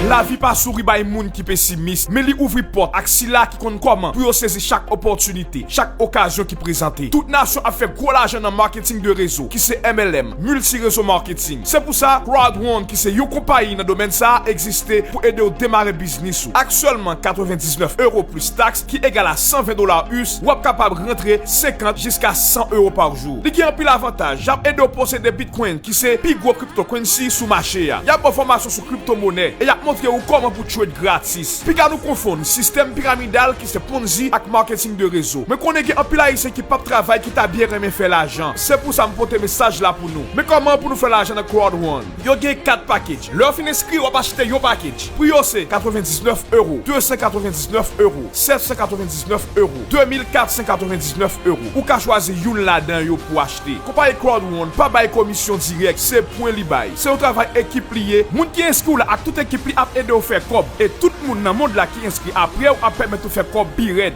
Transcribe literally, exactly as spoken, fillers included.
Lavi pa souri bay moun ki pesimis, men li ouvri pòt ak sila ki konn kòman pou yo sezi chak opòtinite, chak okazyon ki prezante. Tout nasyon ap fè gwo lajan nan maketing de rezo, ki se M L M, Multi Rezo Marketing. Se pou sa, Crowd One, ki se yon konpayi nan domèn sa a, egziste pou ede w demare biznis ou. Aktyèlman, katrevendiznèf euro plis taks, ki egal a san ven dola U S, w ap kapab rantre senkant jiska san euro pa jou. Li gen anpil avantaj. Y ap ede w posede Bitcoin, ki se pi gwo cryptocurrency sou mache a. Y ap ba w fòmasyon sou kriptomonè e y ap montre w kòman pou trade gratis. Piga nou konfonn sistèm piramidal ki se Ponzi ak maketing de rezo. Mwen konnen gen anpil Ayisyen ki p ap travay ki ta byen renmen fè lajan. Se pou sa m pote mesaj la pou nou. Men kòman pou nou fè lajan nan Crowd One? Yo gen kat package. Lè w fin enskri, w ap achte yon package. Pri yo se katrevendiznèf euro, de san katrevendiznèf euro, sèt san katrevendiznèf euro, de mil kat san katrevendiznèf euro. Ou ka chwazi youn ladan yo pou achte. Konpayi Crowd One pa bay komisyon dirèk, se pwen li bay. Se yon travay ekip li ye. Moun ki enskri w la ak tout ekip li ap ede w fè kòb. E tout moun nan mond la ki enskri apre w ap pèmèt ou fè kòb pi rèd.